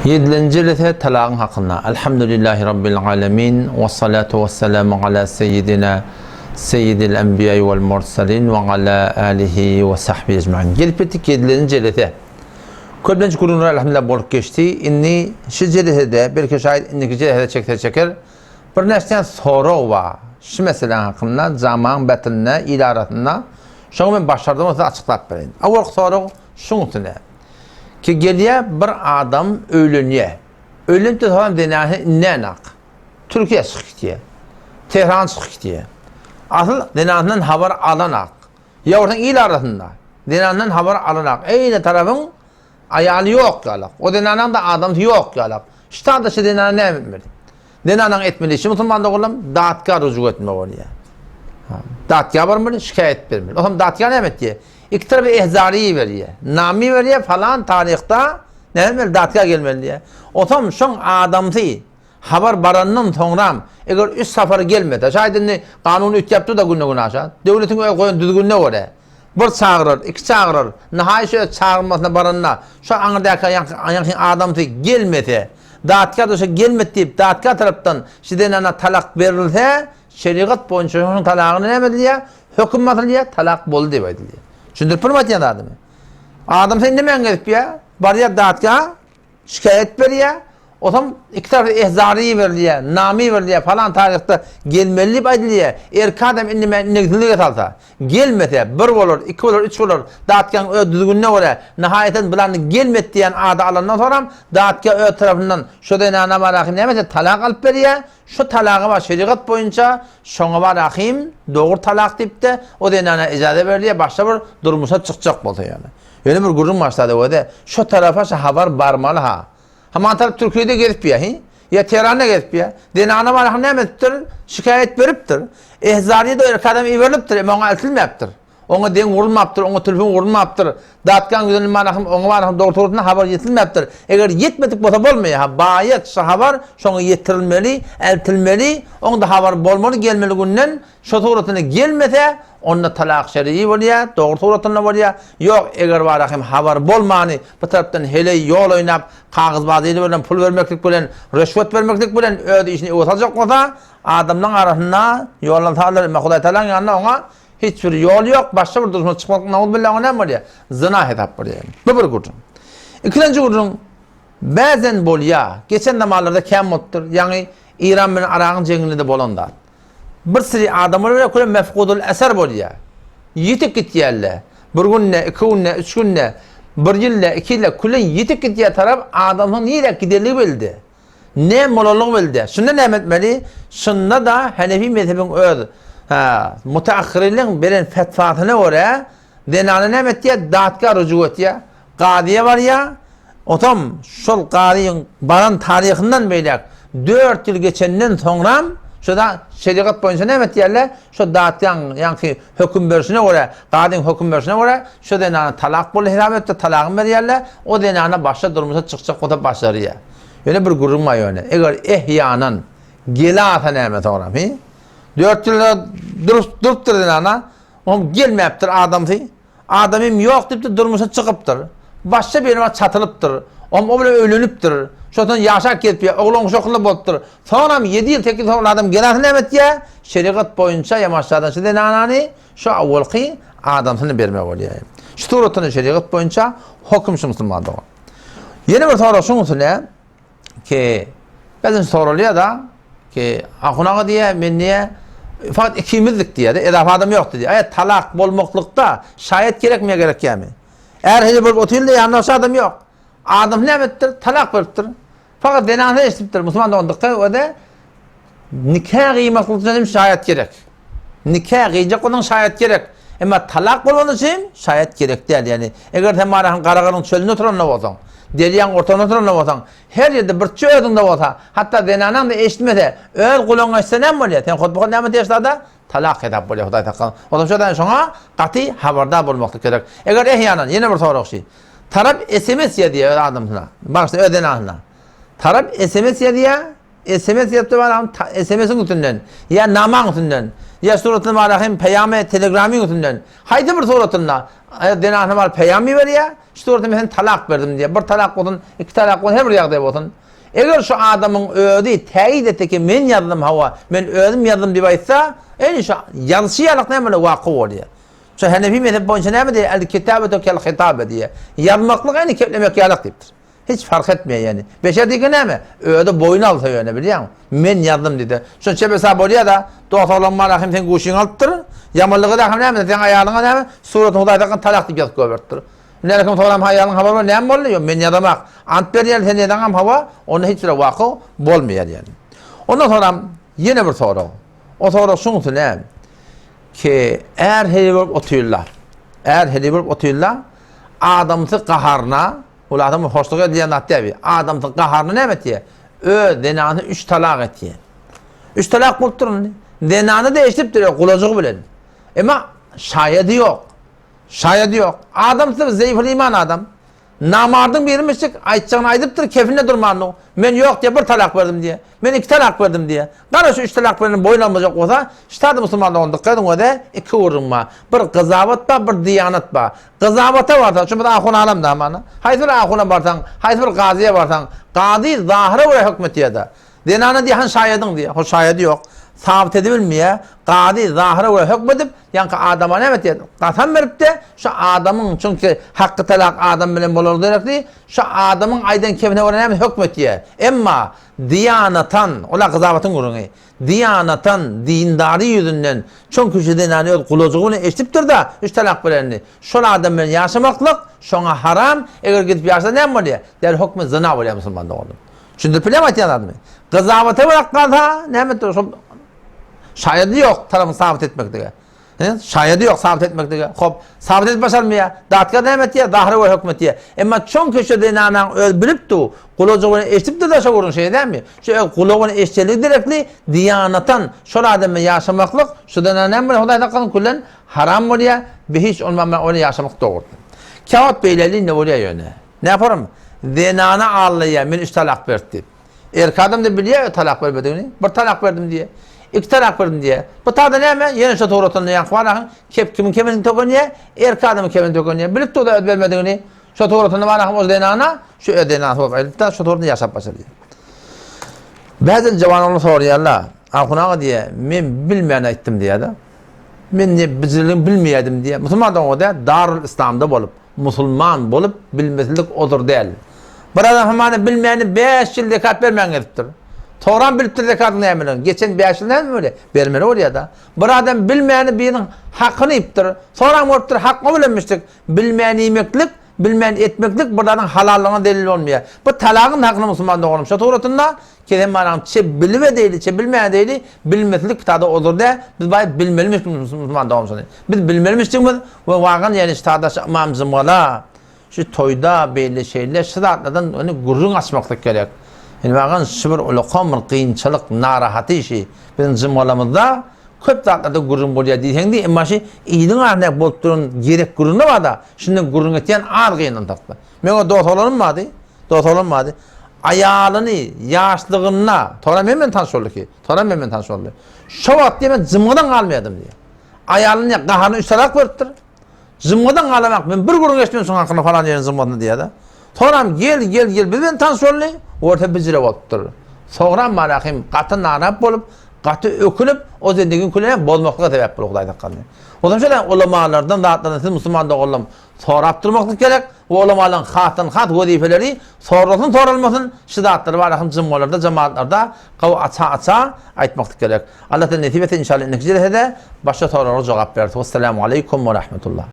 Ýedilenji jelese talagyň hakynda. Elhamdülillahi Rabbil alemin, wessalatu wessalamu ala seýidina seýidil enbiýai wel mursalin we ala alihi we sahbihi ecmain. Gelip ýetdik ýedilenji jelese. Köplenç gürrüňler elhamdülillah bolup geçdi. Indi şu jelesede, belki şaýat indiki jelesede çekse çeker, bir näçe sorag bar. Şu meseläň hakynda jamaň betinde, il arasynda. Şoňa men başardym size açyklap bereýin. Awalky sorag şuň üstüne. Ki gelýär bir adam öýlenýär. Öýlenip-de soňam zenany inänak. Türkiýä çykyp gitýär. Tehrana çykyp gitýär. Asyl zenanyndan habar alanak. Ýa bolsa il arasynda zenandan habar alanak. Eýle tarapyň aýaly ýok ýalak. O zenanaň-da adamsy ýok ýalak. Şu taýda şu zenana näme etmeli? Zenanaň etmeli işi musulman doganlarym datga rujuk etmek bolýar. Datga barmaly, şikaýat bermeli. Otam datga näme etýär? Iki tarapa ehzary iberýär. Namy berýär, falan taryhda näme etmeli? Datga gelmeli diýýär. Otam şoň adamsy habar barandan soňram eger üç sapar gelmese, şaýat indi kanun üýtgäp dur-da günde-gün aşa. Döwletiň öz goýan düzgünine görä. Bir çagyrar, iki çagyrar, nahaý şu öz çagyrmasyna baranda, şo aňyrdaky ýaňky adamsy gelmese, datga-da şo gelmedi diýip, datga tarapdan şu zenana talak berilse, şerigat boýunça şonuň talagyna näme edilýär? Höküm basylýar, talak boldy diýip aýdylýar. Düşündirip bilmedim aýdýan zadymy. Adamsy indemän gezip ýa, barýar datga, Şikaýat berýär. Otam iki tarapa ehzary iberilýär, name iberilýär, falan taryhda gelmeli diýip aýdylýar. Erkek adam indi men indegsizlige salsa, gelmese, bir bolar, iki bolar, üç bolar, datgaň öz düzgünine görä, nahaýaten bularny gelmedi diýen ady alandan soňram, datga öz tarapyndan şo zenana barahym näme etse talak alyp berýär. Şo talaga bar şerigat boýunça şoňa barahym dogry talak diýip-de, o zenana ijaza berilýär, başga bir durmuşa çykjak bolsa ýöne. Ýöne bir gürrüň başlady özi, şo tarapa şo habar barmaly-ha. Haman tarap Türkiýede gezip ýa, hi? Ýa Tehranda gezip ýa. Zenana barahym näme edipdir? Şikaýat beripdir. Ehzarýa-da erkek adam iberilipdir, emma oňa eltilmäpdir. Oňa deň gurulmapdyr, oňa telefon gurulmapdyr. Datgaň ýüzünden barahym, oňa barahym dogry dogrusynda habar ýetilmäpdir. Eger ýetmedik bolsa bolmaýar-ha. Baýat şo habar şoňa ýetirilmeli, eltilmeli, oňda habar bolmaly gelmeli günden Şo suratynda gelmese, onda talak şer'i bolýar, dogry suratynda bolýar. Ýok, eger bara hem habar bolmany, bir tarapdan heleý ýol oýnap, kagyzbazyly bilen pul bermeklik bilen, rüşwet bermeklik bilen öz işini öňe saljak bolsa, adamlaryň arasynda ýoldan salar, emma Hudaý Tagalaň ýanynda oňa hiç bir ýol ýok, başga bir durmuşa çykmak nauzubilla oňa näme bolýar? Zyna hesap bolýar. Bu bir gürrüň. Ikilenji gürrüň, bäzen bolýar, geçen zamanlarda kän bolupdyr, ýaňy Eýran bilen Yragyň jeňinde-de bolan zat. Bir sürü adamlar bolýar, köle mefkudul eser bolýar. Ýitip gitýärler. Bir günde, iki günde, üç günde, bir ýylda, iki ýylda küle ýitip gitýär tarap adamyň nirä gidenligi belli. Näme bolanlygy belli. Şunda näme etmeli? Şunda-da Hanefi mezhebiň öz ha, mutaahhiriniň beren fetwasyna görä Zenana näme etýär? Datga rujuk etýär. Kazyýa barýar. Otam şol kazyň baran taryhyndan beýläk dört ýyl geçenden soňram şo-da şerigat boýunça näme etýärler? Şo datgaň ýaňky höküm berşine görä, kazyň höküm berşine görä şo zenana talak boldy hesap edip talagyny berýärler. O zenana başga durmuşa çykjak bolsa başarýar. Ýöne bir gürrüň bar ýöne. Eger ehýanan gelasa näme soňram, hi? Dört ýylda durupdyr zenana. Oňam gelmäpdir adamsy. Adamym ýok diýipdir, durmuşa çykypdyr. Başga birine baryp çatylypdyr. Oňam o bilen öýlenipdir. Şondan ýaşap gezipdir. Oglan-uşakly bolupdyr. Soňam ýedi ýyl, sekiz ýyl soň ol adam geläsi näme etýär? Şerigat boýunça ýamaşjadan şu zenanany şu awalky adamsyna bermek bolýar. Şu suratyny şerigat boýunça hokum şu musulman dogan. Ýene bir sorag şuň üstüne. Ki, bäzen soralýar-da, ki, ahun aga diýýär, men diýýär, fakat ikimizdik diýýär-de, edafa adam ýokdy diýýär. Aý, talak bolmaklykda şaýat gerekmi ýa gerek dälmi? Är heleý bolup otyrdy, ýanynda başga adam ýok. Adamsy näme edipdir? Talak beripdir. Fakat zenanasy eşidipdir. Musulman dogan dykgat öde nika gyýmaklyk üçin hem şaýat gerek. Nika gyýjak bolsaň şaýat gerek. Emma talak bolany üçin şaýat gerek däl. Ýagny eger sen marahyň Garagaryň çölünde oturanda bolsaň, derýaň ortasynda oturanda bolsaň, her ýerde birçe özüňde bolsa, hatda zenanaň-da eşitmese, öz gulagyň eşitse näme bolýar? Sen hotba-hot näme diýersiň-da? Talak hesap bolýar Hudaý saklasyn. Onsoň şo taýdan şoňa gaty habardar bolmaklyk gerek. Eger ehýanan, ýene bir sorag şi. Tarap sms ýazýar öz adamsyna, bagyşla öz zenanyna. Tarap sms ýazýar, SMS ýazypdyr balam, SMS-iň üstünden, ýa namaň üstünden. Ýa suratynda barahym peýamy telegramyň üstünden. Haýsy bir suratynda zenanyna baryp peýam iberýär, şu suratda men seni talak berdim diýýär. Bir talak bolsun, iki talak bolsun, her bir ýagdaý bolsun. Eger şu adamyň özi täýit etse ki, men ýazdym hawa, men özüm ýazdym diýip aýtsa, ene şu ýazyşy ýalyk näme bolýar, waky bolýar. Şu Henefi mezhep boýunça näme diýýär? El kitabetu kel hitabe diýýär. Ýazmaklyk ene keplemek ýalyk diýipdir. Hiç fark etmeýär ýani. Beşer diýgi näme? Özi boýun alsa ýöne bilýäňmi? Men ýazdym diýdi. Şon çep hesap bolýar-da, dost oglan malahym seň guşyňy alypdyr. Ýamanlygy da hem näme? Seň aýalyňa näme? Suratyny Hudaý saklasyn talak diýip ýazyp goýberipdir. Indi kim soram aýalyň habary bar, näme boldy? Ýok, men ýazamak. Ant berýär, sen ýazaňam hawa, onda hiç bir waka bolmaýar ýani. Ondan soram ýene bir sorag. O sorag şuňsy näme? Ki är heleý bolup otyrlar. Är heleý bolup otyrlar. Adamsy gaharyna Ol adama hoşluk edilýän zat däl. Adamsy gaharyna näme etýär? Öz zenanyny üç talak etýär. Üç talak bolupdyr indi. Zenany da eşidipdir gulajygy bilen. Emma şaýady ýok. Şaýady ýok. Adamsy zeýful iman adam. Namardyň birimişjik, aýtjagyny aýdypdyr, kefinde durmandyr. Men ýok diýýär, bir talak berdim diýýär. Men iki talak berdim diýýär. Gara şu üç talak bereni boýun almajak bolsa, ştada musulman dogan dykgat ediň öze, iki gürrüň bar. Bir gyzawat bar, bir diýanat bar. Gyzawata barsa, şu biz ahun alam da mana. Haýsy bir ahuna barsaň, haýsy bir gazyýa barsaň, gazy zahyra görä höküm etýär-de. Zenana diýýär, hany şaýadyň diýýär. Hol şaýady ýok. Sabyt edibilmeýär. Gazy zahyra görä höküm edip, ýaňky adama näme etýär? Kasam berip-de, şu adamyň, çünki hakky talak adam bilen bolar gerekli, şu adamyň aýdan kebine görä näme höküm etýär. Emma Diýanatan, ol-a gyzabatyň gürrüňi. Diýanatan, dindary ýüzünden, çünki şu zenany öz gulajygy bilen eşidipdir-de, üç talak berenini. Şol adam bilen ýaşamaklyk şoňa haram, eger gidip ýaşasa näme bolýar? Däl hökmi zyna bolýar musulman doganym. Düşündirip bilýärmi aýtýan zadymy? Gyzabata görä galsa, näme şol şaýady ýok tarapyny sabyt etmeklige. Şaýady ýok sabyt etmeklige. Hop, sabyt edip başarmaýar. Datgär näme etýär? Zahyra görä höküm etýär. Emma çünki şu zenanaň özi bilipdi, gulajygy bilen eşidipdir-de şo gürrüňi, şeýle dälmi? Şu öz gulagy bilen eşitjelligi derekli diýanatan şol adam bilen ýaşamaklyk şu zenana näme bolýar? Hudaý saklasyn küllen haram bolýar. Bi hiç ondan bilen oýna ýaşamak dogry. Käwagt beýleli indi bolýar ýöne. Näparam? Zenana aldaýar, men üç talak berdi diýip. Erkek adam-da bilýär talak bermedigini. Bir talak berdim diýýär. Iki talak berdim diýýär. Bu tada näme? Ýene şo suratynda ýaňky bar kep kimiň kemini tökenýär? Erkek adamyň kemini tökenýär. Bilip dur-da öz bermedigini. Şo suratynda bar o zenana, şu öz zenanasy bolup aýrylyp-da, şo suratynda ýaşap başlaýar. Bäzin jawan oglan soraýarlar. Ahun aga diýýär, men bilmän aýtdym diýýär-de. Men ne bijirligini bilmeýärdim diýýär. Musulman dogan däl, Darul Islamda bolup. Musulman bolup bilmeslik ozur däl. Bir adam hamana bilmäni 5 ýyl zekat bermän gezipdir. Soran bilipdir zekatyň nämeligini. Geçen 5 ýyl näme bolýar? Bermeli bolýar-da. Bir adam bilmäni biriniň hakyny iýipdir. Soran görüpdir, hak o bilenmişdik. Bilmän iýmeklik, bilmän etmeklik bir zadyň halallygyna delil bolmaýar. Bu talagyň hakyny musulman doganym şo suratynda Kesen manaň çe bilip edeýli, çe bilmän edeýli, bilmeslik kitada ozur dä, biz baý bilmelimiş musulman dogan şony. Biz bilmelimişdigimiz we wagan ýani ştada şu ymam jymgala, şu toýda beýle şeýle şu zatlardan ony gürrüň açmaklyk gerek. Ýani wagan şu bir ulakan bir kynçylyk, narahaty şi biziň jymgalamyzda köp zatlarda gürrüň bolýar diýseň diý, emma şi iliň arasynda bolup duran gerek gürrüňler barda, şundan gürrüň etýän az gynansak-da. Meň dost oglanym bardy. Dost oglanym bardy. Aýalyny ýaşlygynda, Tora men bilen tanyş boldy ki, Tora men bilen tanyş boldy. Şo wagt diýe men jymgydan galmaýardym diýe. Aýalyny gaharyny üç talak beripdir. Jymgydan galamak, men bir gürrüň eşitmedim şoň hakynda falan ýeriň jymgysyny diýýär-de. Soram gel, gel, gel biz bilen tanyş boldy, orta bijire bolupdyr. Soňram Malahym gaty narap bolup, gaty ökünip, o zendigin külene bozmaklyga sebäp boldy Hudaý saklasyn. Onsoň şeýle ulamalardan zatlardan siz musulman doganlarym Sorap durmaklyk gerek. Bu ulamalaryň hasdan has wezipeleri soralsyn soralmasyn şu zatlary barahym jumgalarda jemaatlarda gawy aça aça aýtmaklyk gerek. Allah nesip etse inşallah indiki jelesede başga soraglara jogap bereris. Wessalamu aleýkum we rahmetullah.